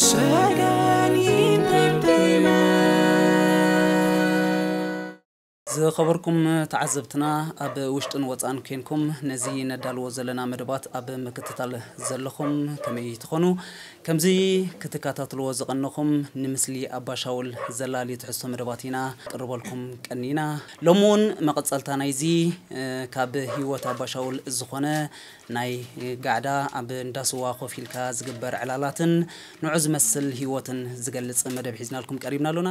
ሰገን ኢንተርቴይመንት። ዝኸበርኩም ተዓዘብትና፣ ኣብ ውሽጥን ወጻእን ኮንኩም ነዚ ነዳልዎ ዘለና መደባት ኣብ ምክትታል ዘለኹም ከመይ ትኾኑ? ከምዚ ክትከታተልዎ ዝቐነኹም ንምስሊ ኣባሻውል ዘላሊ ትሕዝቶ መደባት ኢና ቅርበልኩም ቀኒና። ሎሚ እውን መቐጸልታ ናይዚ፣ እ፣ ካብ ህይወት ኣባሻውል ዝኾነ ናይ ጋዕዳ ኣብ እንዳ ስዋ ኮፍ ኢልካ ዝግበር ዕላላትን ንዑ ዝመስል ህይወትን ዝገልጽ መደብ ሒዝናልኩም ቀሪብና ኣሎና።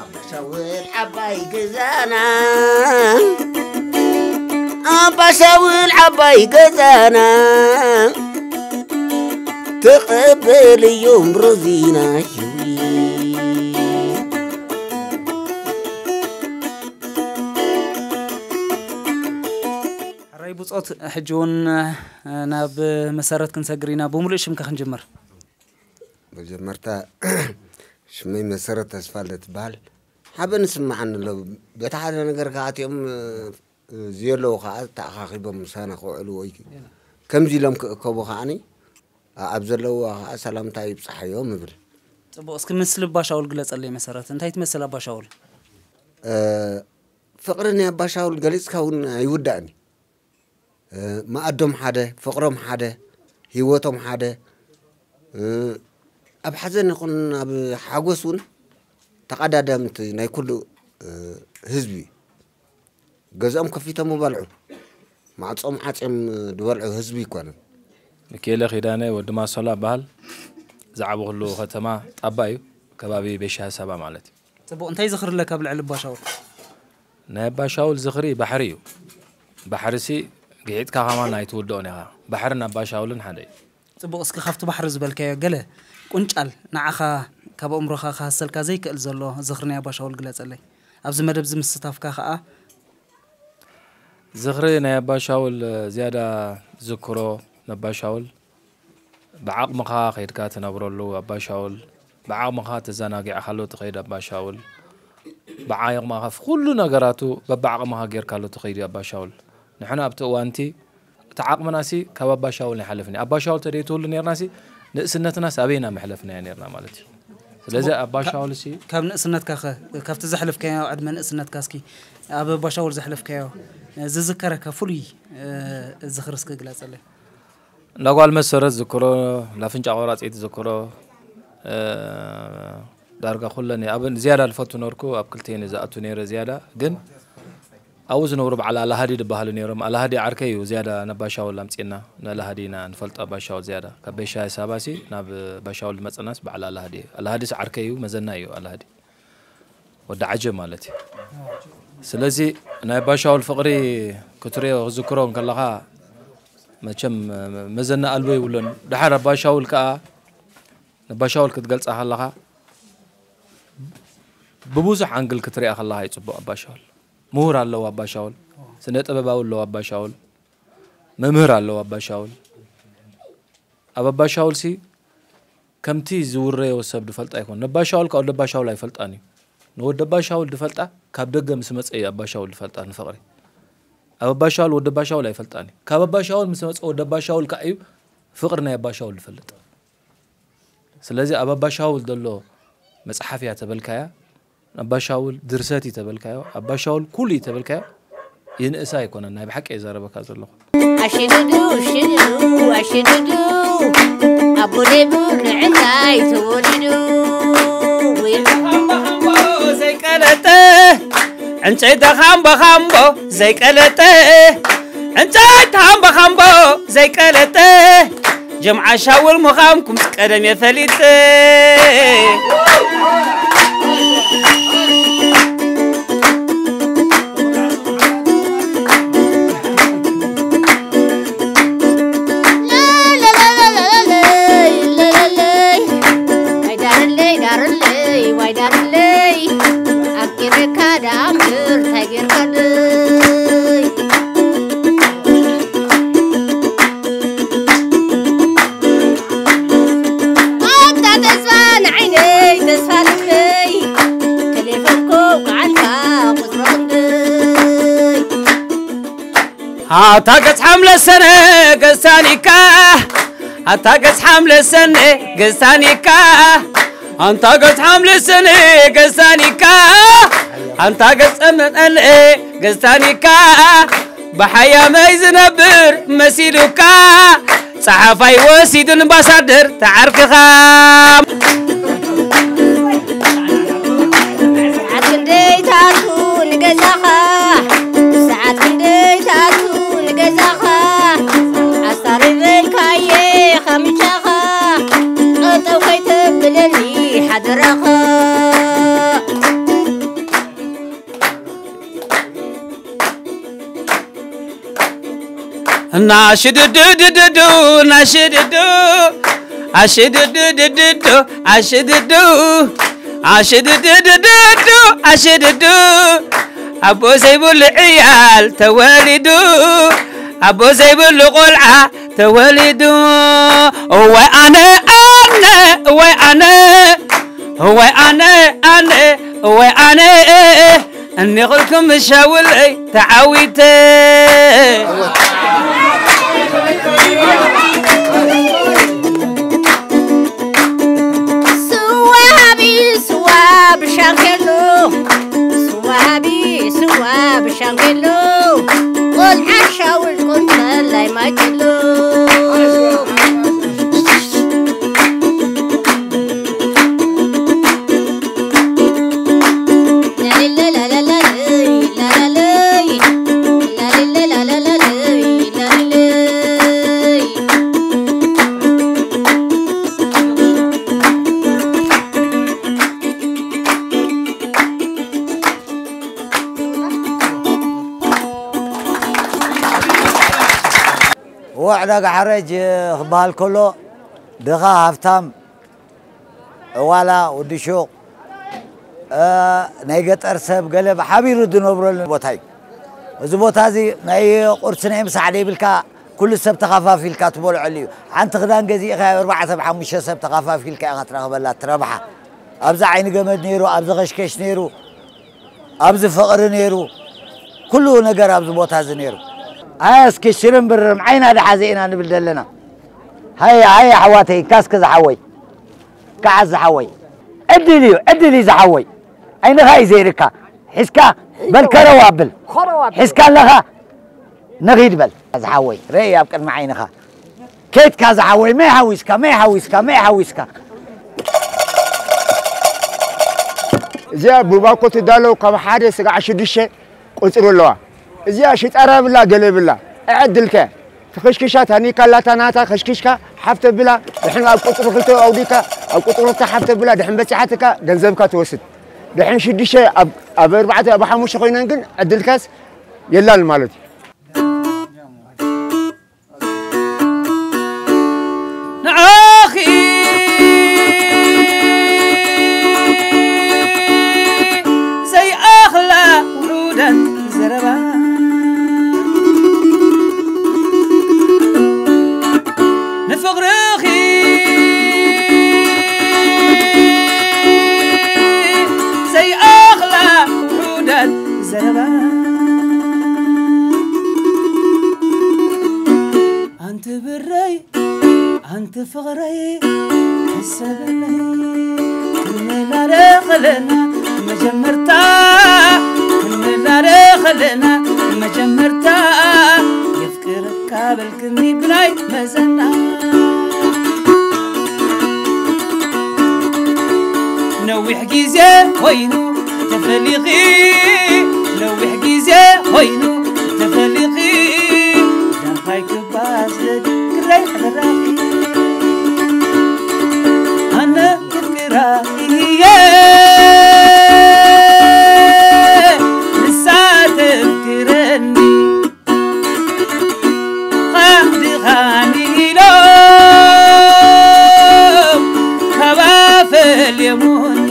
ኣባሻውል ዓባይ ገዛና፣ ኣባሻውል ዓባይ ገዛና፣ ተቐበልዮም ሮዚና ሂዊ። ሕራይ ብጾት፣ ሕጂ እውን ናብ መሰረት ክንሰግር ኢና። ብምሉእ ሽምካ ክንጅምር። መጀመርታ ሽመይ መሰረት ተስፋለ ትበሃል። ሓበን ስምዓኒ ኣሎ። በቲ ሓደ ነገር ከኣትዮም፣ እ፣ ዘየለዉ ከኣ ተኣኻኺቦም ምሳና ክውዕሉ ወይ ከምዚ ኢሎም ክእከቡ ከኣኒ ኣብ ዘለውዋ ከኣ ሰላምታ ይብጽሓዮም እብል። ጽቡቕ፣ እስኪ ምስሊ ኣባሻውል ግለጸለይ መሰረት። እንታይ ትመስል ኣባሻውል? እ፣ ፍቕሪ ናይ ኣባሻውል ገሊጽካ እውን ኣይውዳእን እዩ። እ፣ መኣዶም ሓደ፣ ፍቕሮም ሓደ፣ ህይወቶም ሓደ፣ እ፣ ኣብ ሓዘን ይኹን ኣብ ሓጎስ እውን ተቐዳዳምቲ ናይ ኩሉ፣ እ፣ ህዝቢ እዩ። ገዝኦም ከፊቶም ይበልዑ፣ ማዕጾም ዓጽዮም ዝበልዑ ህዝቢ ኣይኮነን። ሚኪኤለ ኪዳነ ወዲ ማሰሎ እበሃል። ዝዓበኹሉ ከተማ ጣባ እዩ፣ ከባቢ ቤሻ ሳባ ማለት እዩ። ጽቡቕ፣ እንታይ ዝኽሪ ኣለካ ኣብ ልዕሊ ኣባሻውል? ናይ ኣባሻውል ዝኽሪ ባሕሪ እዩ። ባሕርሲ ግሒጥካ ከማን ኣይትውድኦን ኢኻ። ባሕርን ኣባሻውልን ሓደ እዩ። ጽቡቕ፣ እስኪ ካብቲ ባሕሪ ዝበልካዮ ገለ ቁንጫል ንዓኻ ካብ ኣእምሮኻ ክሃሰልካ ዘይክእል ዘሎ ዝኽሪ ናይ ኣባሻውል ግለጸለይ። ኣብዚ መደብ እዚ ምስታፍካ ከኣ። ዝኽሪ ናይ ኣባሻውል ዝያዳ ዝክሮ ነባሻውል ብዓቕምኻ ከይድካ ትነብረሉ ኣባሻውል፣ ብዓቕምኻ ተዘናጊዕካሉ ትኸይድ ኣባሻውል፣ ብዓቕምኻ ኩሉ ነገራቱ በብዓቕምኻ ጌርካሉ ትኸይድ እዩ ኣባሻውል። ንሕና ኣብቲ እዋንቲ እቲ ዓቕምናሲ ካብ ኣባሻውል ኣይሓለፍን እዩ። ኣባሻውል ተደይትህሉ ኔርናሲ ንእስነትናስ ኣበይና መሕለፍናዮ ኔርና ማለት እዩ። ስለዚ ጽቡቕ። ኣባሻውልሲ ካብ ንእስነትካ ኸ፣ ካብቲ ዘሕለፍካዮ ዕድመ ንእስነትካ እስኪ ኣብ ኣባሻውል ዘሕለፍካዮ ዝዝከረካ ፍሉይ፣ እ፣ ዝኽሪ እስኪ ግለጸለይ። እንዳ ጓል መሰረት ዝክሮ፣ እንዳ ፍንጫ ቆራጺት ዝክሮ፣ እ፣ ዳርጋ ኩለን ኣብ ዝያዳ ዝፈቱ ነርኩ ኣብ ክልቴን ዝኣቱ ነይረ ዝያዳ። ግን ኣብኡ ዝነብሩ በዓል ኣላሃዲ ዝበሃሉ ነይሮም። ኣላሃዲ ዓርከይ እዩ ዝያዳ ነባሻውል ኣምጺእና። ንኣላሃዲ ኢና ንፈልጦ ኣባሻውል ዝያዳ። ካብ ቤሻ ሳባሲ ናብ ባሻውል ዝመጸናስ በዓል ኣላሃዲ እዩ። ኣላሃዲስ ዓርከይ እዩ፣ መዘና እዩ ኣላሃዲ። ወዲ ዓጀብ ማለት እዩ። ስለዚ ናይ ኣባሻውል ፍቕሪ ክትሪኦ ክዝክሮ እንከለኻ መቸም መዘና ኣልቦ ይብሎን። ደሓር ኣባሻውል ከኣ፣ ነባሻውል ክትገልጻ ከለኻ ብብዙሕ ኣንግል ክትሪኣ ከለኻ እዩ ጽቡቕ ኣባሻውል። ምሁር ኣለዎ ኣባሻውል፣ ስነ ጥበባዊ ኣለዎ ኣባሻውል፣ መምህር ኣለዎ ኣባሻውል። ኣብ ኣባሻውልሲ ከምቲ ዝውረዮ ሰብ ድፈልጣ ኣይኮን። ነባሻውል ካብ ወዲ ኣባሻውል ኣይፈልጣን እዩ። ንወዲ ኣባሻውል ድፈልጣ ካብ ደገ ምስ መጸ እዩ ኣባሻውል ድፈልጣ ንፍቕሪ። ኣብ ኣባሻውል ወዲ ኣባሻውል ኣይፈልጣን እዩ። ካብ ኣባሻውል ምስ መጸ ወዲ ኣባሻውል ከኣ እዩ ፍቕሪ ናይ ኣባሻውል ድፈልጥ። ስለዚ ኣብ ኣባሻውል ዘሎ መጽሓፍ እያ ተበልካያ፣ ኣባሻውል ድርሰት እዩ ተበልካዮ፣ ኣባሻውል ኩሉ እዩ ተበልካዮ፣ ይንእሳ ኣይኮነን። ናይ ብሓቂ እየ ዘረበካ ዘለኹ። ኣሽድዱ ሽድዱ ኣሽድዱ ኣብ ጎደቡ ንዕንታይ ተወሊዱ። ዘይቀለጠ ዕንጨይቲ ካምቦ ካምቦ ዘይቀለጠ ዕንጨይቲ ካምቦ ካምቦ ዘይቀለጠ ጀምዓ ሻውል ምዃንኩም ቀደም እየ ፈሊጠ። ዋይ ዳርለይ፣ ዳርለይ፣ ዋይ ዳርለይ፣ ኣፍቂረካ ደኣ እምበር እንታይ ጌርካለይ? ኣታ ተስፋ ንዓይነይ ተስፋ ልበይ። ኣታ ገጽ ሓምለ ሰነ ገሳኒካ ኣታ ገጽ ሓምለ ሰነ ገሳኒካ ኣንታ ገጽ ሓምለ ሰነ ገሳኒካ ኣንታ ገጽ መጠን ገሳኒካ ብሓያመይ ዝነብር መሲሉካ ጸሓፋይ ወሲዱን ኣምባሳደር ተዓርክኻ ሰዓት ክንደይ ትኣቱ ንገዛኻ? ሰዓት ክንደይ ትኣቱ ንገዛኻ? ኣሳሪረልካየ ኻምቻኻ፣ ጠጠው ከይተብለኒ ሓደራኻ። እናሽድድድድዱ ናሽድዱ ኣሽድድድድዱ ኣሽድዱ ኣሽድድድድዱ ኣሽድዱ ኣቦ ዘይብሉ ዕያል ተወሊዱ ኣቦ ዘይብሉ ቆልዓ ተወሊዱ እዋይ ኣነ ኣነ እዋይ ኣነ እዋይ ኣነ ኣነ እዋይ ኣነ እኒኹልኩም ሻውለይ ተዓዊተ ስዋ ሃቢ ስዋ ብሻንኬሎ ስዋ ሃቢ ስዋ ብሻንኬሎ ቆልዓ ሻውል ቁንጠላይ ማይጭሎ ወዕዳ ጋሕረጅ ክበሃል ከሎ ድኻ ሃፍታም ዋላ ወዲ ሹቕ ናይ ገጠር ሰብ ገለ ብሓቢሩ ዝነብረሉ ቦታ እዩ። እዚ ቦታ እዚ ናይ ቁርሲ ናይ ምሳሕ ዘይብልካ ኩሉ ሰብ ተኻፋፊልካ ትበልዐሉ እዩ። ሓንቲ ክዳን ገዚእካ ኣብ ኣርባዕተ ብሓሙሽተ ሰብ ተኻፋፊልካ ኢኻ ትረኽበላ ትረብሓ። ኣብዚ ዓይኒ ገመድ ነይሩ፣ ኣብዚ ኸሽከሽ ነይሩ፣ ኣብዚ ፍቕሪ ነይሩ፣ ኩሉ ነገር ኣብዚ ቦታ እዚ ነይሩ። ሃያ እስኪ ሽርን ብርም ዓይና ደሓዘ ኢና ንብል ዘለና። ሃያ ሃያ ኣሕዋተይ እንካ እስኪ ዝሓወይ። ከዓስ ዝሓወይ ዕድል እዩ ዕድል እዩ ዝሓወይ ዓይንኻ እዩ ዘይርካ ሒዝካ በል ከረው ኣብል ሒዝካ ኣለኻ ንኺድ በል ዝሓወይ ረእይ ኣብ ቅድሚ ዓይንኻ ኬድካ ዝሓወይ መይ ሓዊስካ መይ ሓዊስካ መይ ሓዊስካ እዚኣ ብባኮ ትዳለው ካብ ሓደ ስጋዕ ሽዱሽተ ቁፅሪ ኣለዋ እዚኣ ሽጣራ ብላ ገለ ብላ ዕዕድልከ ትኽሽክሻ ታኒካ ኣላታ ናታ ከሽኪሽካ ሓፍ ተብላ ድሕን ኣብ ቁፅሪ ክልተ ኣውዲካ ኣብ ቁፅሪ ክልተ ሓፍ ተብላ ድሕን በፂሓትካ ገንዘብካ ትወስድ ድሕን ሽዱሽተ ኣብ ኣርባዕተ ኣብ ሓሙሽተ ኮይነን ግን ዕድልካስ የላን ማለት እዩ። ንዓኺ ዘይኣኽላ ውሑዳት ዘረባ ንፍቕርኺ ዘይኣኽላ ውሑዳት ዘረባ ኣንቲ ብረይ ኣንቲ ፍቕረይ ሕሰበለይ ክንላለ ኸለና መጀመርታ ክንላለ ኸለና መጀመርታ የፍቅረካ በልክኒ ብናይ መዘና ነዊሕ ግዜ ኮይኑ ተፈሊኺ ነዊሕ ግዜ ኮይኑ ተፈሊኺ ዳንካይ ክባስ ክረይ ሕራኺ ኣነ ክፍቅራ እየ ንሳ ተፍቅረኒ ኻድኻኒ ኢሎም ካባ ፈልየሙኒ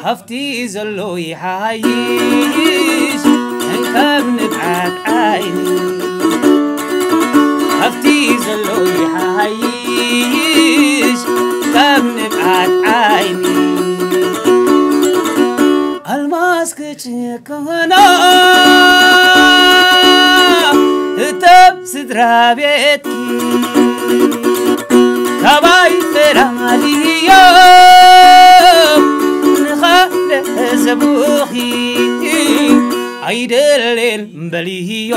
ሃፍቲ ዘሎ ይሓይሽ እንካብ ንብዓት ዓይኒ ሃፍቲ ዘሎ ይሓይሽ ካብ ንብዓት ዓይኒ ኣልማዝ ክጭከኖ ራቤት ካባይ ፈላልዮ ንኻልእ ዘብኺ ኣይደልን በልዮ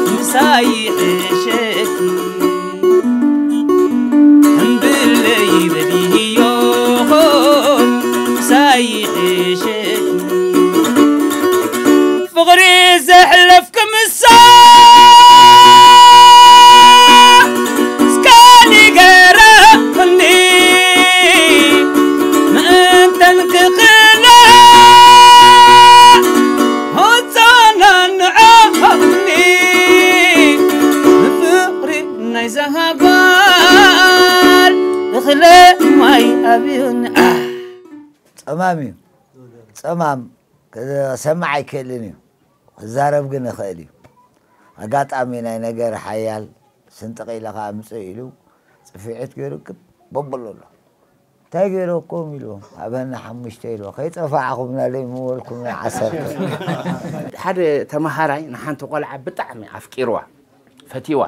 ምሳይ ሕሸኪ እምብለይ በልዮ ምሳይ ሕሸኪ ፍቕሪ ዘሕለፍኪ ምሳ እስከ ንገረኒ ምእንተን ክኽእላ ሆፃና ንዓቕኒ ንፍቕሪ ናይ ዝሃባል እኽለ ማይ ኣብዩን ጸማም እዩ። ጸማም ክሰምዕ ኣይክእልን እዩ። ክዛረብ ግን ይኽእል እዩ። ኣጋጣሚ ናይ ነገር ሓያል ስንጥቕ ኢለ ከኣ ምጽእ ኢሉ ጽፍዒት ገይሩ ክብ በብሎ ኣሎ። እንታይ ገይረኩም ኢልዎም። ሃበና ሓሙሽተ ኢልዎ። ከይጠፋዕኹምና ለይምወልኩም ናይ ዓሰርተ። ሓደ ተመሃራይ ንሓንቲ ቆልዓ ብጣዕሚ ኣፍቂርዋ፣ ፈትይዋ።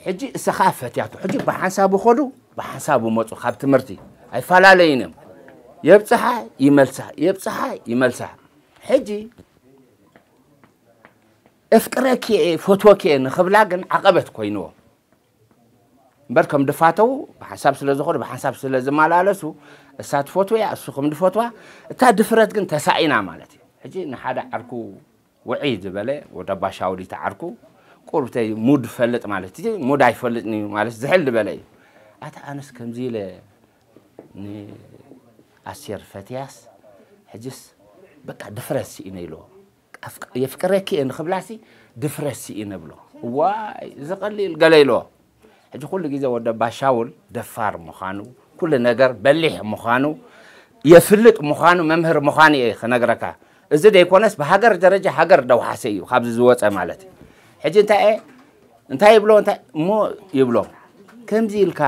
ሕጂ እሳ ኸኣ ፈትያቶ። ሕጂ ብሓንሳቡ ኸዱ፣ ብሓንሳቡ መጹ። ካብ ትምህርቲ ኣይፈላለዩን እዮም። የብጽሓ ይመልሳ፣ የብጽሓ ይመልሳ። ሕጂ "እፍቅረኪ እየ፣ ፈትወኪ እየ" ንኽብላ ግን ዓቐበት ኮይንዎ። እምበር ከም ድፋተው ብሓንሳብ ስለ ዝኾኑ፣ ብሓንሳብ ስለ ዝመላለሱ፣ እሳ ትፈትዎ እያ፣ እሱ ከም ድፈትዋ፣ እታ ድፍረት ግን ተሳኢና ማለት እዩ። ሕጂ ንሓደ ዓርኩ ውዒ ዝበለ፣ ወደ ኣባሻውል ይተዓርኩ፣ ቁርብተይ ሙድ ፈልጥ ማለት እዩ፣ ሙድ ኣይፈልጥን እዩ ማለት ዝሕል ዝበለ እዩ። ኣታ ኣነስ ከምዚ ኢለ ንኣስቴር ፈትያስ፣ ሕጅስ በቃ ድፍረት ስኢነ ኢልዎ። ኣፍቅ-፣ የፍቅረኪ እየ ንኽብላሲ ድፍረት ስኢነ ብሎ። ዋይ፣ እዚ ቀሊል ገለ ኢልዎ። ሕጂ ኩሉ ግዜ ወዲ ኣባ ሻውል ደፋር ምዃኑ፣ ኩሉ ነገር በሊሕ ምዃኑ፣ የፍልጥ ምዃኑ፣ መምህር ምዃኑ እየ ክነግረካ። እዚ ደይኮነስ ብሃገር ደረጃ ሃገር ደውሓሰ እዩ ካብዚ ዝወፀ ማለት እዩ። ሕጂ እንታይ እየ፣ እንታይ ይብሎ፣ እንታይ እሞ ይብሎ፣ ከምዚ ኢልካ፣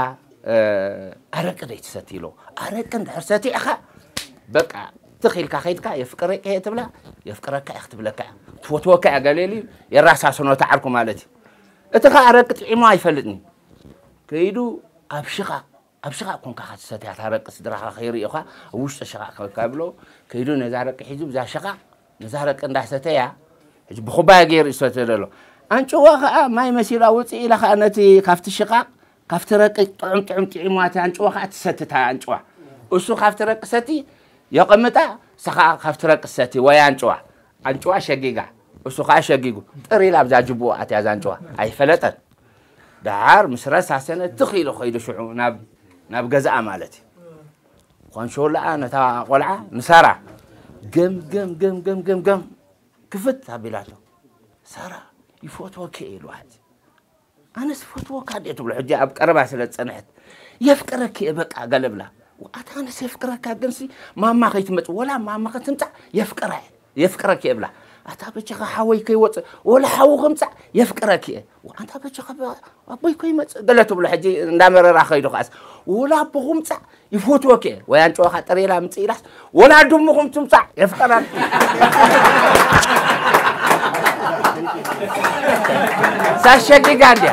እ፣ ኣረቂ ደይትሰቲ ኢሎ። ኣረቂ እንድሕር ሰቲዕኻ፣ በቃ፣ ትኽ ኢልካ ከይድካ፣ የፍቅረኪ እየ ትብላ፣ የፍቅረካ እየ ክትብለካ እያ። ትፈትወካ እያ ገለ ኢሉ የራሳስኖ እቲ ዓርኩ ማለት እዩ። እቲ ኸኣ ኣረቂ ጥዒሙ ኣይፈልጥን እዩ። ከይዱ ኣብ ሽቓቕ፣ ኣብ ሽቓቕ ኮንካ ኸዓ ትሰትያ፣ እታ ኣረቂ ስድራኻ ከይርእዩኻ፣ ኣብ ውሽጢ ሽቓቕ ኮንካ ይብሎ። ከይዱ ነዛ ኣረቂ ሒዙ፣ ብዛ ሽቓቕ፣ ነዛ ኣረቂ እንዳሰተያ፣ ሕጂ ብኹባያ ገይሩ ይሰትዮ ዘሎ። ኣንጭዋ ኸዓ ማይ መሲላ ውፅእ ኢላ ኸዓ ነቲ ካብቲ ሽቓቕ፣ ካብቲ ረቂ ጥዑም ጥዑም ጥዒምዋ፣ እቲ ኣንጭዋ ኸዓ ትሰቲ፣ እታ ኣንጭዋ። እሱ ካብቲ ረቂ ሰቲ የቐምጣ፣ እሳ ኸዓ ካብቲ ረቂ ሰቲ፣ ወይ ኣንጭዋ። ኣንጭዋ ሸጊጋ፣ እሱ ኸዓ ሸጊጉ። ጥር ኢላ ኣብዛ ጅቡኡ ኣትያ እዛ ኣንጭዋ። ኣይፈለጠን። ደሓር ምስ ረሳሰነ ትኽ ኢሉ ኸይዱ ሽዑ ናብ፣ ናብ ገዛኣ ማለት እዩ። ኳንሾላኣ ነታ ቆልዓ ንሳራ ገም፣ ገም፣ ገም፣ ገም፣ ገም፣ ገም ክፍት ኣቢላቶ። ሳራ፣ "ይፈትወኪ እየ" ኢልዋ ሕጂ። ኣነስ ፈትወካ ድየ ትብሎ፣ ሕጂ ኣብ ቀረባ ስለ ዝጸንሐት። "የፍቅረኪ እየ በቃ" ገለ ብላ። ኣታ ኣነስ የፍቅረካ ግንሲ ማማ ከይትመጽእ፣ ወላ ማማ ከትምጻእ የፍቅራ እየ፣ የፍቅረኪ እየ ብላ። ኣታ በጃኻ ሓወይ ከይወጽእ፣ ወላ ሓዉ ክምጻእ የፍቅረኪ እየ። ኣንታ በጃኻ ብ-፣ ኣቦይ ከይመጽእ ገለ ትብሎ፣ ሕጂ እንዳመረራ ከይዱ ከኣስ። ወላ ኣቦ ክምጻእ ይፈትወኪ እየ። ወይ ኣንጭዋኻ ጥሬላ ምጽእ ኢላስ፣ ወላ ድሙኹም ትምጻእ የፍቅረን። ሳሸጊጋ እንድያ።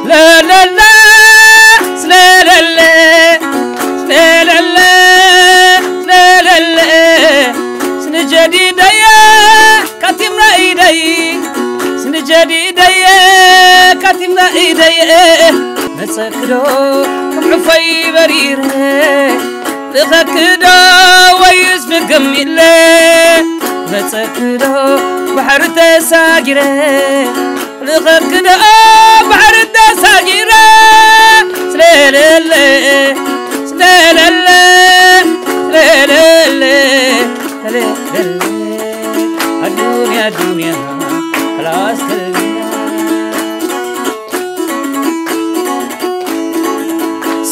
ስለለለ፣ ስለለለ፣ ስለለለ፣ ስለለለ፣ ስንጀዲደየ ካቲምና ኢደይ፣ ስንጀዲደየ ካቲምና ኢደይ፣ መጸክዶ ክምዕፈይ በሪረ፣ ልኸክዶ ወይስ ፍግም ኢለ፣ መጸክዶ ባሕሪ ተሳጊረ፣ ልኸክዶ ባሕሪ ተሳጊረ፣ ስለለለ፣ ስለለለ፣ ስለለለ፣ ስለለለ፣ ኣዱንያ፣ ኣዱንያ፣ خلاص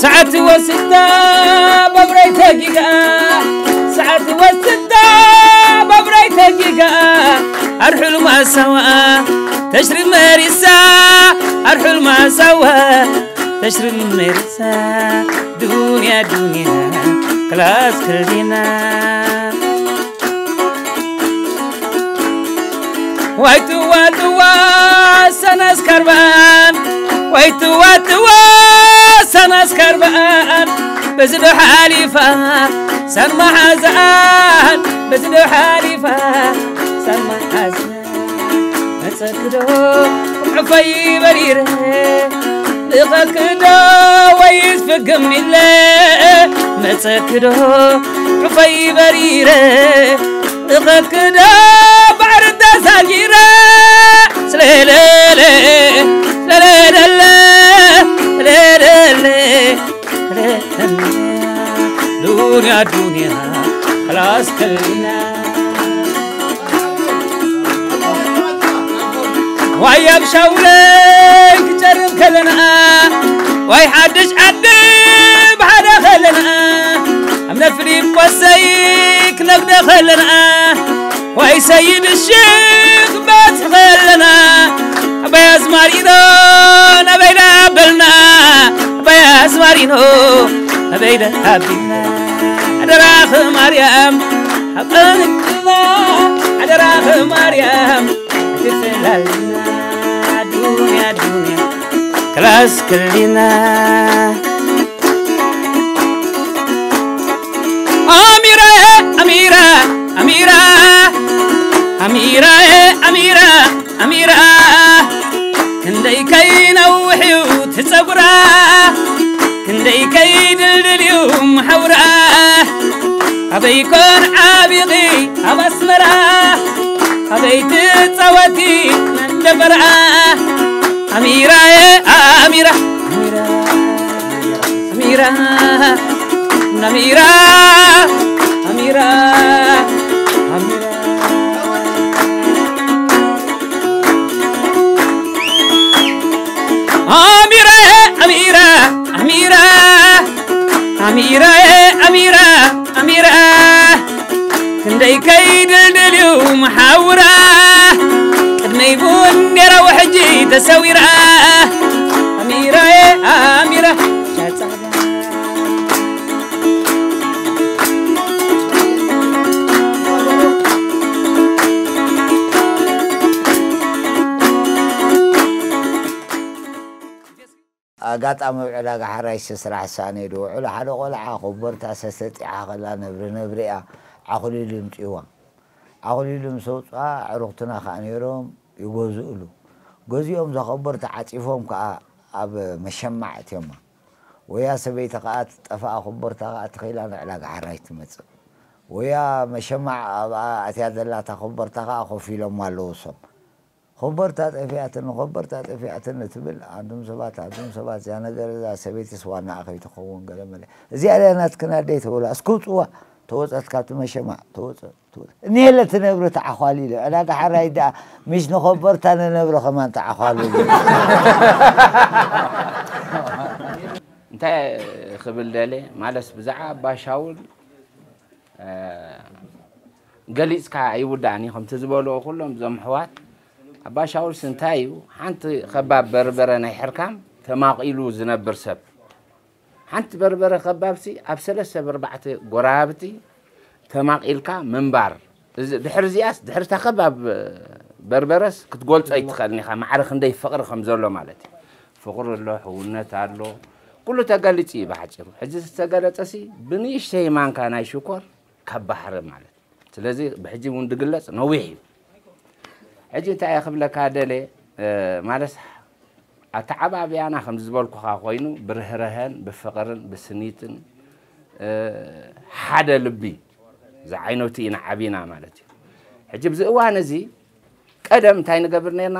ሰዓት ወስዳ ባቡረይ ተጊጋ፣ ሰዓት ወስዳ ባቡረይ ተጊጋ፣ ኣርሑሉ ማሳዋ تشرب مريسا أرحل ما سوا تشرب مريسا دنيا دنيا خلاص كلنا ዋይ ትዋ ትዋ ሰነስ ከርበኣን ዋይ ትዋ ትዋ ሰነስ ከርበኣን በዚ ዶ ሓሊፋ ሰን መሓዝኣን በዚ ዶ ሓሊፋ ሰን መሓዝኣን መጸክዶ ዕፈይ በሪረ ልቐክዶ ወይስ ፍግም ኢለ መጸክዶ ዕፈይ በሪረ ልቐክዶ ባሕሪ ተሳጊረ ስለለለ ስለለለ ስለለለ ስለለለ ዱንያ ዱንያ خلاص كلنا ዋይ ኣብ ሻውለይ ክጨርም ከለና ዋይ ሓድሽ ዓዲ ብሓደ ከለና እምነ ፊልጶሰይ ክነግደ ከለና ዋይ ሰይድ ሽክ በጽሕ ከለና ኣባይ ኣዝማሪኖ ናበይ ዳበልና ኣባይ ኣዝማሪኖ ናበይ ዳቢልና ሓደራኽ ማርያም ሓቀንቅና ሓደራኽ ማርያም ትፍላልና ዱንያ ዱንያ ክላስ ክሊና ኣሚራ ኣሚራ ኣሚራ ኣሚራ ኣሚራ ኣሚራ ክንደይ ከይነውሕ እዩ ትጸጉራ ክንደይ ከይድልድል እዩ መሓውራ ኣበይ ኮን ዓቢኺ ኣብ ኣስመራ ኣበይ ትጻወቲ መንደፈራ ኣሚራየ ኣሚራ ኣሚራ ኣሚራ ኣሚራ ኣሚራ ኣሚራ ኣሚራ ኣሚራ ኣሚራ ኣሚራ ኣሚራ ኣሚራ ክንደይ ከይድልድል እዩ መሓውራ ቅድመይ ቡን ነይራ ወሕጂ ተሰዊራ ኣሚራየ ኣሚራ ሻጻ ኣጋጣሚ ኣብ ዕዳጋ ሓራይስ ስራሕ ሳነ ድውዕሉ ሓደ ቆልዓ ኮቦርታ ሰሰጢዓ ከላ ነብሪ ነብሪ እያ ዓኹሊሉ ይምፅእዋ። ዓኹሊሉ ምስ ኣውፅኣ ኣዕሩኽትና ከዓ ነይሮም ይገዝእሉ። ገዚኦም እዛ ኮቦርታ ዓፂፎም ከዓ ኣብ መሸማዕ እትዮማ። ወያ ሰበይቲ ከዓ ትጠፍኣ ኮቦርታ ከዓ ተኸይላ ንዕዳጋ ሓራይስ ትመፅእ። ወያ መሸማዕ ኣብኣ ኣትያ ዘላታ ኮቦርታ ከዓ ኮፍ ኢሎም ኣለዉ እሶም። ኮበርታ ጠፊኣትኒ ኮበርታ ጠፊኣትኒ ትብል ኣንቱም ሰባት ኣንቱም ሰባት እዛ ነገር እዛ ሰበይትስ ዋናኣ ከይትኸውን ገለ መለ እዚኣ ድያ ናትክን ኣደይ ተበላ እስኪ ውፅዋ ተወፀት ካብቲ መሸማዕ ተወፀ ተወፀ እኒሀለ ትነብሪ ተዓኳሊለ ዕዳጋ ሓራይ ደኣ ምሽ ንኮበርታ ንነብሪ ከማን ተዓኳሉ እንታይ ክብል ደለ ማለስ ብዛዕባ ኣባ ሻውል ገሊጽካ ኣይውዳእን እዩ ከምቲ ዝበልዎ ኩሎም እዞም ኣሕዋት ኣባ ሻውልስ እንታይ እዩ ሓንቲ ከባብ በርበረ ናይ ሕርካም ተማቒሉ ዝነብር ሰብ ሓንቲ በርበረ ከባብሲ ኣብ ሰለስተ ብርባዕተ ጎራብቲ ተማቒልካ ምንባር ድሕሪ እዚኣስ ድሕሪ እታ ከባብ በርበረስ ክትጎልጾ ኣይትኽእልን ኢኻ ማዕረ ክንደይ ፍቕሪ ከም ዘሎ ማለት እዩ ፍቕሪ ኣሎ ሕውነት ኣሎ ኩሉ ተገሊጹ እዩ ብሓጺሩ ሕጂ ዝተገለጸሲ ብንእሽተይ ማንካ ናይ ሽኮር ካብ ባሕሪ ማለት እዩ ስለዚ ብሕጂ እውን ድግለጽ ነዊሕ እዩ ሕጂ እንታይ እየ ክብለካ ደለ ማለት ኣተዓባብያና ከም ዝበልኩኻ ኮይኑ ብርህርሀን ብፍቕርን ብስኒትን ሓደ ልቢ ዝዓይነቱ ኢና ዓቢና ማለት እዩ ሕጂ ብዚ እዋን እዚ ቀደም እንታይ ንገብር ነርና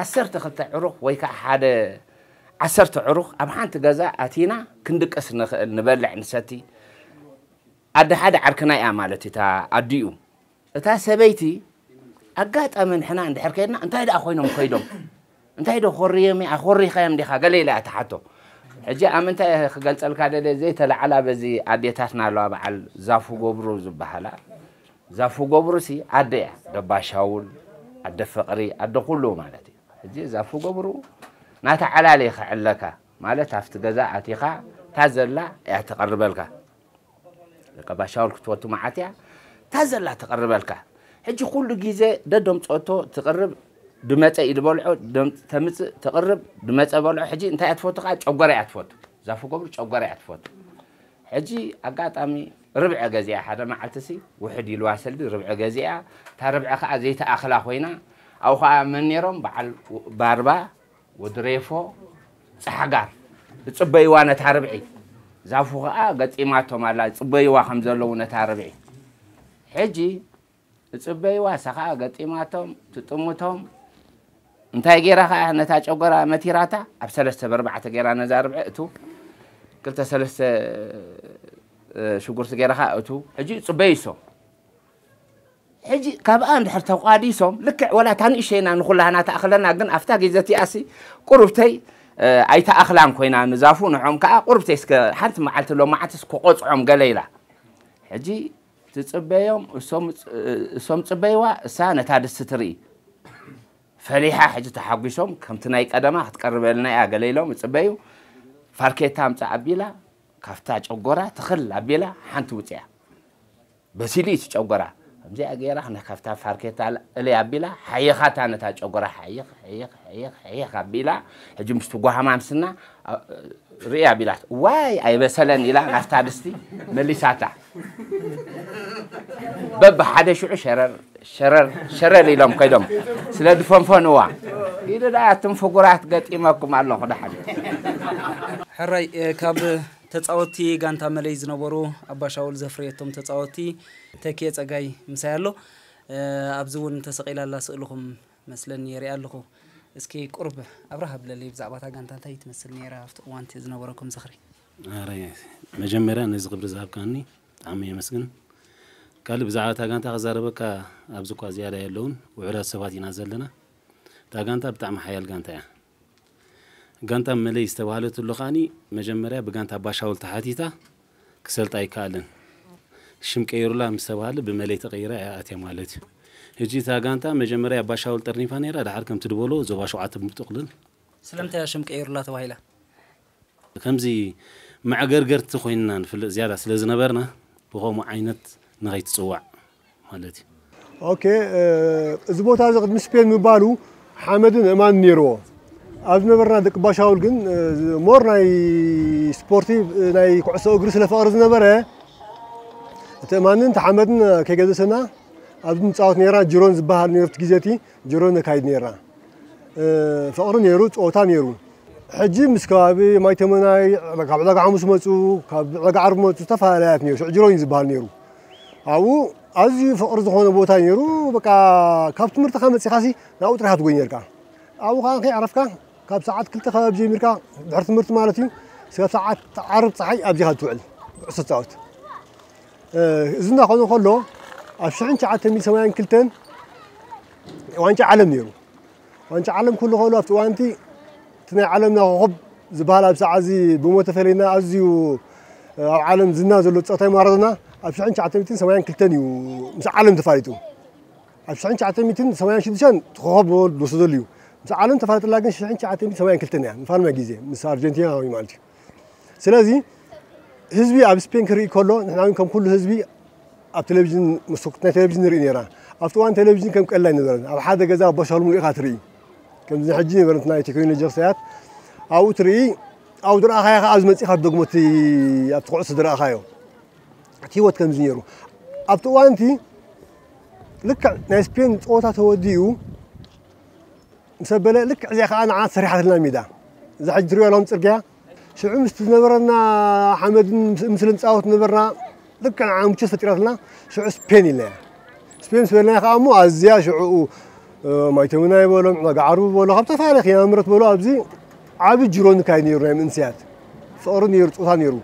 ዓሰርተ ክልተ ዕሩኽ ወይ ከዓ ሓደ ዓሰርተ ዕሩኽ ኣብ ሓንቲ ገዛ ኣቲና ክንድቅስ ንኽእል ንበልዕ ንሰቲ ኣደ ሓደ ዓርክና እያ ማለት እታ ኣዲኡ እታ ሰበይቲ ኣጋጣሚ ንሕና እንድሕር ከይድና እንታይ ደኣ ኮይኖም ከይዶም እንታይ ዶ ኮርዮም ኣኮሪኻዮም ዲኻ ገለ ኢላ እያ ትሓቶ ሕጂ ኣብ ምንታይ ክገልጸልካ ደለ ዘይተላዕላ በዚ ኣዴታትና ኣለዋ በዓል ዛፉ ገብሩ ዝበሃላ ዛፉ ገብሩ ሲ ኣደ እያ ደባ ሻውል ኣደ ፍቕሪ ኣደ ኩሉ ማለት እዩ ሕጂ ዛፉ ገብሩ ናታ ዓላሊ ክዕለካ ማለት ኣብቲ ገዛ ኣቲኻ እታ ዘላ እያ ትቐርበልካ። ደቂ ኣባሻውል ክትፈቱ መዓት እያ፣ እታ ዘላ ትቐርበልካ። ሕጂ ኩሉ ግዜ ደዶም ጸቶ ትቕርብ፣ ድመጸ እዩ ዝበልዖ፣ ደም-፣ ተምጽእ ትቕርብ፣ ድመጸ በልዖ። ሕጂ እንታይ እያ ትፈቱ ከዓ? ጨጎራ እያ ትፈቱ። ዛፉ ገብሩ ጨጎራ እያ ትፈቱ። ሕጂ ኣጋጣሚ ርብዐ ገዚኣ ሓደ መዓልቲ ሲ ውሕድ ኢልዋ ሰልዲ ርብዐ ገዚኣ፣ እታ ርብዐ ከዓ ዘይተኣኽላ ኮይና፣ ኣብኡ ከዓ መን ነይሮም? በዓል ባርባ፣ ወዲ ሬፎ፣ ጻሕጋር፣ እጽበይዋ ነታ ርብዒ። ዛፉ ከዓ ገጢማቶም ኣላ፣ እጽበይዋ ከም ዘለዉ ነታ ርብዒ። ሕጂ እጽበይዋ እሳ ከዓ ገጢማቶም፣ ትጥምቶም። እንታይ ገይራ ከዓ ነታ ጨጎራ መቲራታ? ኣብ ሰለስተ ብኣርባዕተ ገይራ ነዛ ርብዒ እቱ፣ ክልተ ሰለስተ፣ እ፣ ሽጉርቲ ገይራ ከዓ እቱ። ሕጂ እጽበዩ እሶም። ሕጂ ካብኣ እንድሕር ተቋዲሶም፣ ልክዕ ወላ እታ ንእሸይና ንኹላህና ተኣኽለና፣ ግን ኣብታ ግዜ እቲኣሲ ቁርብተይ፣ እ፣ ኣይተኣኽላን ኮይና ንዛፉ፣ ንዖም ከዓ ቁርብተይ እስከ ሓንቲ መዓልቲ ሎም መዓልትስ ክቆጽዖም ገለ ኢላ። ሕጂ ትጽበዮም፣ እሶም፣ እሶም ጽበይዋ፣ እሳ ነታ ድስቲ ትርኢ። ፈሊሓ ሕጂ ተሓጒሶም፣ ከምቲ ናይ ቀደማ ክትቀርበልና እያ ገለ ኢሎም ይጽበዩ። ፋርኬታ ኣምጻእ ኣቢላ፣ ካብታ ጨጎራ ትኽል ኣቢላ ሓንቲ ውጽያ። በሲሉ እዩ እቲ ጨጎራ። ከምዚኣ ገይራ ነ-፣ ካብታ ፋርኬታ እለይ ኣቢላ፣ ሓይኻታ ነታ ጨጎራ፣ ሓይኽ፣ ሓይኽ፣ ሓይኽ፣ ሓይኽ ኣቢላ፣ ሕጂ ምስቲ ጓህማም ስና፣ ኣ-፣ ርእያ ኣቢላት፣ "ዋይ፣ ኣይበሰለን" ኢላ ናብታ ድስቲ መሊሳታ። በብሓደ ሽዑ ሸረር፣ ሸረር፣ ሸረር ኢሎም ከይዶም ስለ ዝፈንፈንዋ፣ ኢሉ ደኣ ኣቱም ፍጉራት ገጢመኩም ኣለኹ ደሓን። ሕራይ፣ እ፣ ካብ ተጻወትቲ ጋንታ መለይ ዝነበሩ ኣባሻውል ዘፍረየቶም ተጻወትቲ ተኪኤ ጸጋይ ምሳይ ኣሎ። እ፣ ኣብዚ እውን ተሰቒላ ኣላ ስእልኹም መስለኒ የሪኣ ኣለኹ። እስኪ ቁሩብ ኣብርሃ ብለለይ ብዛዕባ እታ ጋንታ እንታይ ትመስል ነይራ ኣብቲ እዋን እቲ ዝነበረኩም ዝኽሪ? ኣረ፣ መጀመርያ ነዚ ክብሪ ዝሃብካኒ ብጣዕሚ የመስግን። ካልእ ብዛዕባ እታ ጋንታ ክዛረበካ ኣብዚ እኳ ዝያዳ የለውን፣ ውሑዳት ሰባት ኢና ዘለና። እታ ጋንታ ብጣዕሚ ሓያል ጋንታ እያ። ጋንታ መለይ ዝተባህለትሉ ከኣኒ መጀመርያ ብጋንታ ኣባሻውል ተሓቲታ ክሰልጣ ኣይከኣልን። ሽም ቀይሩላ ምስ ተባህለ ብመለይ ተቐይራ እያ ኣትያ ማለት እዩ። ሕጂ እታ ጋንታ መጀመርያ ኣባሻውል ጠርኒፋ ነይራ፣ ደሓር ከምቲ ድበሎ ዞባ ሸውዓተ ብምጥቕልል። ስለምንታይ እያ ሽም ቀይሩላ ተባሂላ? ከምዚ መዕገርገርቲ ኮይንና ንፍለጥ ዝያዳ ስለ ዝነበርና ብኸምኡ ዓይነት ንኸይትጽዋዕ ማለት እዩ። ኦኬ፣ እ፣ እዚ ቦታ እዚ ቅድሚ ስፔን ምባሉ ሓመድን እማን ነይርዎ። ኣብ ዝነበርና ደቂ ባሻውል ግን፣ እ፣ ሞር ናይ ስፖርቲ፣ እ፣ ናይ ኩዕሶ እግሪ ስለ ፍቕሪ ዝነበረ፣ እቲ እማንን እቲ ሓመድን ከይገደሰና ኣብዚ ንጻወት ነይርና። ጅሮን ዝበሃል ነይሩ፣ እቲ ግዜ እቲ ጅሮን ነካይድ ነይርና። እ፣ ፍቕሪ ነይሩ፣ ጸወታ ነይሩ። ሕጂ ምስ ከባቢ ማይተመናይ፣ ካብ ዕዳጋ ሓሙስ መጹ፣ ካብ ዕዳጋ ዓርቢ መጹ፣ ዝተፈላለያት ነይሩ። ሽዑ ጅሮን እዩ ዝበሃል ነይሩ። ኣብኡ ኣዝዩ ፍቕሪ ዝኾነ ቦታ እዩ ነይሩ። በቃ ካብ ትምህርትኻ መጺኻሲ ናብኡ ጥራይ ትጎይ ነርካ። ኣብኡ ኸዓ ከይዓረፍካ ካብ ሰዓት ክልተ ከባቢ ጀሚርካ ድሕሪ ትምህርቲ ማለት እዩ፣ ስጋብ ሰዓት ዓርብ ጸሓይ ኣብዚኻ ትውዕል፣ ኩዕሶ ትጻወት። እ፣ እዚ እናኾነ ከሎ ኣብ ሽሕን ትሽዓተ ሚእትን ሰማንያን ክልተን ዋንጫ ዓለም ነይሩ። ዋንጫ ዓለም ክህሉ ከሎ ኣብቲ እዋንቲ እቲ ናይ ዓለምና ኮኸብ ዝበሃል ኣብ ሰዓት እዚ ብሞት ተፈለየና ኣዝዩ ኣብ ዓለም ዝና ዘሎ ተጻዋታይ ማራዶና ኣብ ሽሕን ትሽዓተ ሚእትን ሰማንያን ክልተን እዩ ምስ ዓለም ተፋሊጡ። ኣብ ሽሕን ትሽዓተ ሚእትን ሰማንያን ሽዱሽተን እቲ ኮኸብ ዝወሰደሉ እዩ። ምስ ዓለም ተፋለጠላ ግን ሽሕን ትሽዓተ ሚእትን ሰማንያን ክልተን እያ፣ ንፋልማ ግዜ ምስ ኣርጀንቲና ማለት እዩ። ስለዚ ህዝቢ ኣብ ስፔን ክርኢ ከሎ ንሕና እውን ከም ኩሉ ህዝቢ ኣብ ቴሌቪዥን፣ መስኮት ናይ ቴሌቪዥን ንርኢ ነይራ። ኣብቲ እዋን ቴሌቪዥን ከም ቀልድ ኣይነበረን። ኣብ ሓደ ገዛ ኣቦ ሻውል ሙሉ ኢኻ ትርኢ። ከምዚ ሕጂ ነበረ፣ እንትና ናይ ቴክኖሎጂ ርሳያት ኣብኡ ትርኢ፣ ኣብኡ ዝረኣኻዮ ኸዓ ኣብዚ መጺኻ ትደግሞ፣ እቲ ኣብቲ ኩዕሶ ዝረኣኻዮ። እቲ ህይወት ከምዚ ነይሩ። ኣብቲ እዋን እቲ ልክዕ ናይ ስፔን ጸወታ ተወዲኡ ምስ ኣበለ፣ ልክዕ እዚኣ ኸዓ ንዓና ሰሪሓትልና ሜዳ። እዛ ሕጂ ትሪኦ ኣለኹም ጽርግያ፣ ሽዑ ምስቲ ዝነበረና ሓመድን ምስ-፣ ምስልን ንጻወት ነበርና። ልክዕ ንዓና ምቾት ፈጢራትና፣ ሽዑ ስፔን ኢልናያ። ስፔን ምስ በልናያ ኸዓ እሞ ኣዝያ ሽዑ፣ እ፣ ማይተምናይ በሎም፣ ዕዳጋ ዓርቢ በሎ፣ ካብ ዝተፈላለየ ኪዳነ ምሕረት በሎ፣ ኣብዚ ዓቢ ጅሮ ንካይድ ነይሩ ናይ መንእሰያት። ፍቕሪ ነይሩ፣ ጾታ ነይሩ።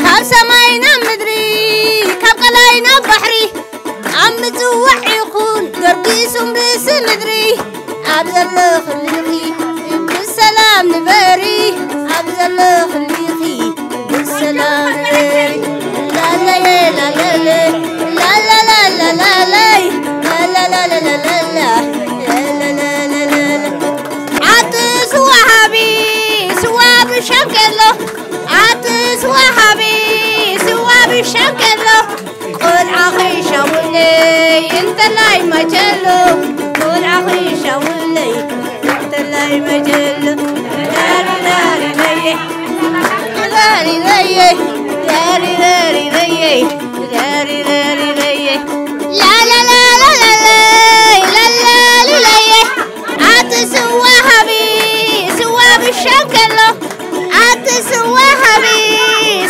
ካብ ሰማይ ናብ ምድሪ፣ ካብ ቀላይ ናብ ባሕሪ፣ ኣብ ምጽዋዕ ይኹን ገርጊሱም ርእሲ ምድሪ፣ ኣብ ዘለኽልኺ ብሰላም ንበሪ፣ ዘለኽልኺ ብሰላም ላለየ ላለለ ላላላላላለይ ላላላላላይ ላላላላላይ ኣቲ ስዋ ሃቢ ስዋ ብሻንቀሎ ኣቲ ስዋ ሃቢ ስዋ ብሻንቀሎ ቆልዓኺ ሻውለይ እንተላይ መቸሎ ቆልዓኺ ሻውለይ እንተላይ መቸሎ ዳሪ ዳሪ ለየ ዳሪ ዳሪ ለየ ዳሪ ዳሪ ለየ ዳሪ ዳሪ ለየ ላላላላላለይ ላላሉለየ ኣቲ ስዋ ሃቢ ስዋ ብሻንቀሎ ኣቲ ስዋ ሃቢ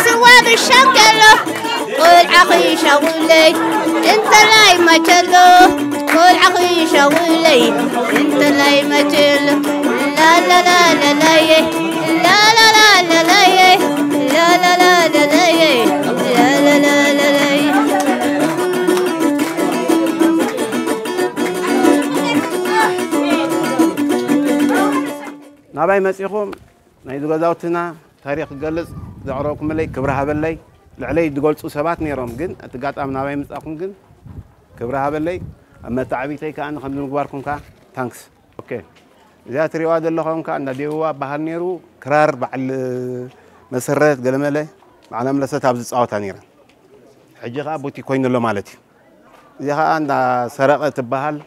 ስዋ ብሻንቀሎ ቆልዓኺ ሻውለይ እንተላይ መቸሎ ቆልዓኺ ሻውለይ እንተላይ መቸሎ ላላላላላየ ላላላላላየ ላላላላላየ ላላላላላየ ናባይ መጺኹም ናይዚ ገዛውትና ታሪኽ ክገልጽ ዘቕረብኩምለይ ክብሪ ሃበለይ። ልዕለይ ዝገልጹ ሰባት ነይሮም፣ ግን እቲ ጋጣሚ ናባይ ምጻኹም ግን ክብሪ ሃበለይ። ኣብ መተዓቢተይ ከኣ ከምዚ ምግባርኩም ከኣ ታንክስ። ኦኬ፣ እዚኣ ትሪእዋ ዘለኹም ከኣ እንዳ ዴብዋ በሃል ነይሩ። ክራር በዓል መሰረት ገለመለ በዓል ኣምለሰት ኣብዚ ዝጻወታ ነይረን። ሕጂ ከኣ ቡቲክ ኮይኑ ኣሎ ማለት እዩ። እዚኣ ከኣ እንዳ ሰረቐ ትበሃል።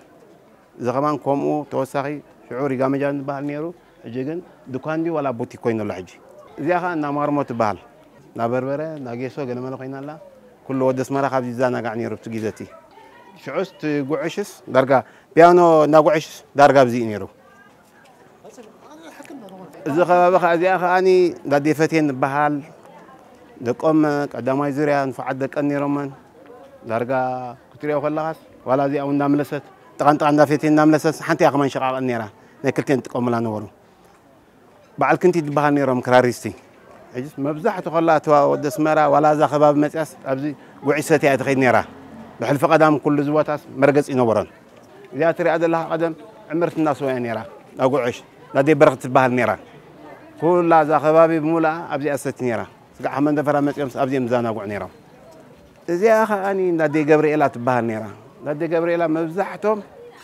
እዚ ከማን ከምኡ ተወሳኺ ሽዑ ሪጋ መጃን ዝበሃል ነይሩ። ሕጂ ግን ድኳን ድዩ ዋላ ቡቲክ ኮይኑ ኣሎ ሕጂ። እዚኣ ከኣ እንዳ ማርሞ ትበሃል። እንዳ በርበረ፣ እንዳ ጌሶ ገለመለ ኮይና ኣላ። ኩሉ ወዲ ኣስመራ ካብዚ ይዘናጋዕ ነይሩ ኣብቲ ግዜ እቲ። ሽዑስ እቲ ጉዕሽስ ዳርጋ ፒያኖ እንዳ ጉዕሽስ ዳርጋ ኣብዚ እዩ ነይሩ። እዚ ከባቢ ከኣ እዚኣ ከኣኒ እንዳ ዴፈቴን ንበሃል። ደቆም ቀዳማይ ዙርያ ንፉዓት ደቀን ነይሮመን። ዳርጋ ክትሪኦ ከለኻስ ዋላ እዚኣ እውን እንዳምለሰት ጥቓን ጥቓን እንዳፈቴን እንዳምለሰት ሓንቲ እያ ከማን ሸቓቐን ነይራ። ናይ ክልቴን ጥቀሙላ ነበሩ። በዓል ክንቲት ዝበሃል ነይሮም ክራሪስቲ። ሕጅስ መብዛሕቱ ከላ እቲ ወዲ ኣስመራ ዋላ እዛ ከባቢ መፅያስ ኣብዚ ጉዕሽ ሰትያ እያ ትኸይድ ነይራ። ብሕልፊ ቀዳም ኩሉ እዚ ቦታስ መርገፂ ይነበሮን። እዚኣ ትሪኣ ዘለኻ ቀደም ዕምርቲ እናስዋ እያ ነይራ። ናብ ጉዕሽ ናደይ በረኽቲ ትበሃል ነይራ። ኩላ እዛ ከባቢ ብምሉኣ ኣብዚኣ ሰቲ ነይራ። ስጋዕ ካብ መንደፈራ መፂኦምስ ኣብዚኦም ዝዘናግዑ ነይሮም። እዚኣ ከዓኒ ናደይ ገብርኤላ ትበሃል ነይራ። ናደይ ገብርኤላ መብዛሕቶም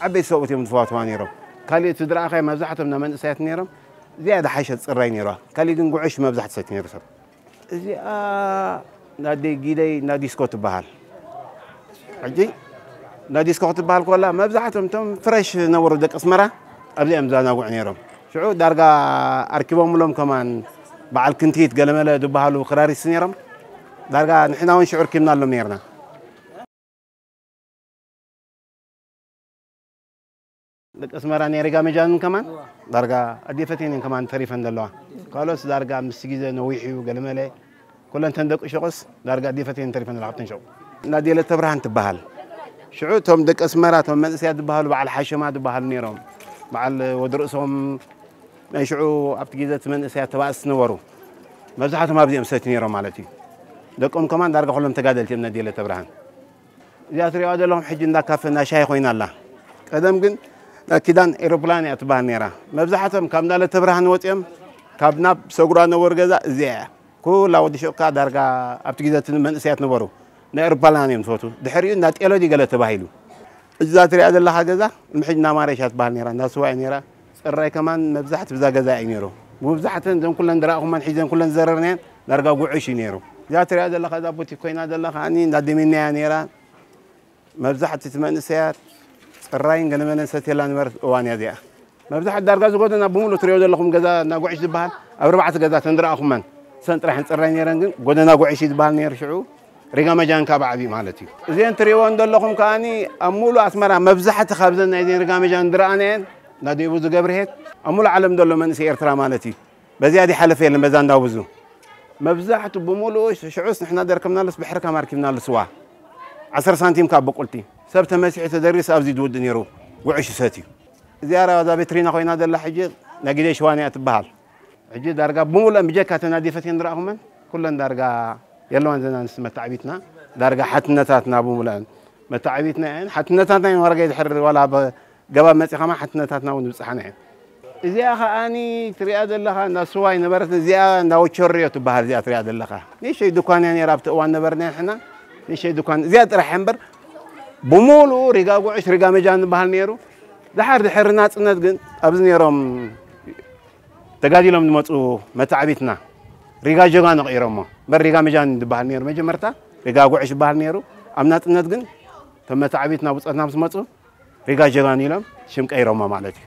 ዓበይቲ ሰብኡት እዮም ዝፈትዋ ነይሮም። ካሊእ እቲ ዝረኣኻዮ መብዛሕቶም ናይ መንእሰያት ነይሮም። እዚኣ ዝሓሸት ፅራይ ነይራ። ካሊእ ግን ጉዕሽ መብዛሕቲ ሰቲ ነይሩ ሰብ። እዚኣ ናደይ ጊደይ ናዲስኮ ትበሃል። ሕጂ ናዲስኮ ክትበሃል ከላ መብዛሕቶም እቶም ፍረሽ ዝነበሩ ደቂ ኣስመራ ኣብዚኦም ዝዘናግዑ ነይሮም። ሽዑ ዳርጋ ኣርኪቦምሎም ከማን በዓል ክንቲት ገለመለ ዝበሃሉ ክራሪስት ነይሮም። ዳርጋ ንሕና እውን ሽዑ ርኪብናሎም ነይርና። ደቂ ኣስመራ ናይ ሪጋ መጃንን ከማን ዳርጋ ኣዴፈቴን ከማን ተሪፈን ዘለዋ። ካልኦስ ዳርጋ ምስ ግዜ ነዊሕ እዩ ገለመለ። ኩለን ተን ደቂ ሸቑስ ዳርጋ ኣዴፈቴን ተሪፈን ዘለዋ ካብተን ሸቑ። ናዴለ ተብርሃን ትበሃል። ሽዑ እቶም ደቂ ኣስመራ እቶም መንእሰያት ዝበሃሉ በዓል ሓሸማ ዝበሃሉ ነይሮም። በዓል ወዲ ርእሶም ናይ ሽዑ ኣብቲ ግዜ እቲ መንእሰያት ተባእስቲ ነበሩ። መብዛሕቶም ኣብዚኦም ሰቲ ነይሮም ማለት እዩ። ደቆም ከማን ዳርጋ ኩሎም ተጋደልቲ እዮም ናዴለ ተብርሃን። እዚኣ ትሪእዋ ዘለኹም ሕጂ እንዳ ካፈ እንዳ ሻሂ ኮይና ኣላ። ቀደም ግን ናይ ኪዳን ኤሮፕላን እያ ትበሃል ነይራ። መብዛሕቶም ካብ እንዳለ ተብርሃን ወፂኦም ካብ ናብ ሰጉራ ነበሩ ገዛ እዚኣ እያ። ኩላ ወዲ ሹቕ ከኣ ዳርጋ ኣብቲ ግዜ እቲ መንእሰያት ነበሩ ናይ ኤሮፕላን እዮም ዝፈትዉ። ድሕሪኡ እንዳ ጤሎ ድዩ ገለ ተባሂሉ። እዛ ትሪኣ ዘለኻ ገዛ ምሕጅ እንዳ ማረሻ ትበሃል ነይራ፣ እንዳ ስዋ እያ ነይራ። ፅራይ ከማን መብዛሕቲ ብዛ ገዛ እዩ ነይሩ። መብዛሕተን እዘን ኩለን ዝረኣኹመን ሒዘን ኩለን ዝዘረርናየን ዳርጋ ጉዕሽ እዩ ነይሩ። እዛ ትሪኣ ዘለኻ እዛ ቡቲክ ኮይና ዘላ ከዓኒ እንዳ ደሜና እያ ነይራ። መብዛሕቲ እቲ መንእሰያት ፅራይን ገለመለን ሰትየላ ነበረት እዋን እያ እዚኣ። መብዛሕቲ ዳርጋ እዚ ጎደና ብምሉእ ትሪኦ ዘለኹም ገዛ እንዳ ጉዕሽ ዝበሃል ኣብ ኣርባዕተ ገዛ ተን ዝረኣኹመን ሰን ጥራሕን ፅራይ ነይረን፣ ግን ጎደና ጉዕሽ እዩ ዝበሃል ነይሩ ሽዑ። ሪጋ መጃን ካብ ዓብዩ ማለት እዩ። እዘን ትሪእወን ዘለኹም ከዓኒ ኣብ ሙሉእ ኣስመራ መብዛሕቲ ካብዘን ናይዘን ሪጋ መጃን ዝረኣናየን እንዳ ዴቡ ዝገብርሄት ኣብ ሙሉእ ዓለም ዘሎ መንእሰይ ኤርትራ ማለት እዩ። በዚኣ ዝሓለፈ የለን በዛ እንዳውዙ። መብዛሕቱ ብምሉኡ ሽዑስ ንሕና ደርከብናሉስ ብሕርካ ማርኪብናሉ ስዋ። ዓሰርተ ሳንቲም ካብ በቁልቲ። ሰብ ተመሲሑ ተደሪስ ኣብዚ ዝውድእ ነይሩ። ጉዕሽ ይሰትዩ። እዚኣ ራዛ ቤትሪና ኮይና ዘላ ሕጂ ናይ ግዜ ሽዋንያ ትበሃል። ሕጂ ዳርጋ ብምሉእን ብጀካ ተን ኣዴፈቴን ዝረኣኹመን ኩለን ዳርጋ የለዋን ዘን ኣንስቲ መተዓቢትና። ዳርጋ ሓትነታትና ብምሉእን መተዓቢትና እየን። ሓትነታትና እየን ዋርጋ ይድሕር ዋላ ብ-፣ ገባብ መፂኻ ማ ሓትነታትና እውን ዝብፅሓና እየን። እዚኣ ከዓኒ ትሪኣ ዘለኻ እንዳ ስዋ ኣይነበረትን፣ እዚኣ እንዳ ወቸርዮ ትበሃል። እዚኣ ትሪኣ ዘለኻ ንእሽተይ ድኳን እያ ነይራ ኣብቲ እዋን ነበርና ንሕና። ንእሽተይ ድኳን እዚኣ ጥራሕ እምበር ብምሉኡ ሪጋ ጉዕሽ፣ ሪጋ መጃን ዝበሃል ነይሩ። ድሓር ድሕሪ ናጽነት ግን ኣብዚ ነይሮም ተጋዲሎም ዝመፁ መታዕቢትና ሪጋ ጀጋኑ ቀይሮሞ። እምበር ሪጋ መጃን ዝበሃል ነይሩ መጀመርታ፣ ሪጋ ጉዕሽ ዝበሃል ነይሩ። ኣብ ናጽነት ግን እቶም መታዕቢትና ብፆትና ምስ መፁ ሪጋ ጀጋኑ ኢሎም ሽም ቀይሮሞ ማለት እዩ።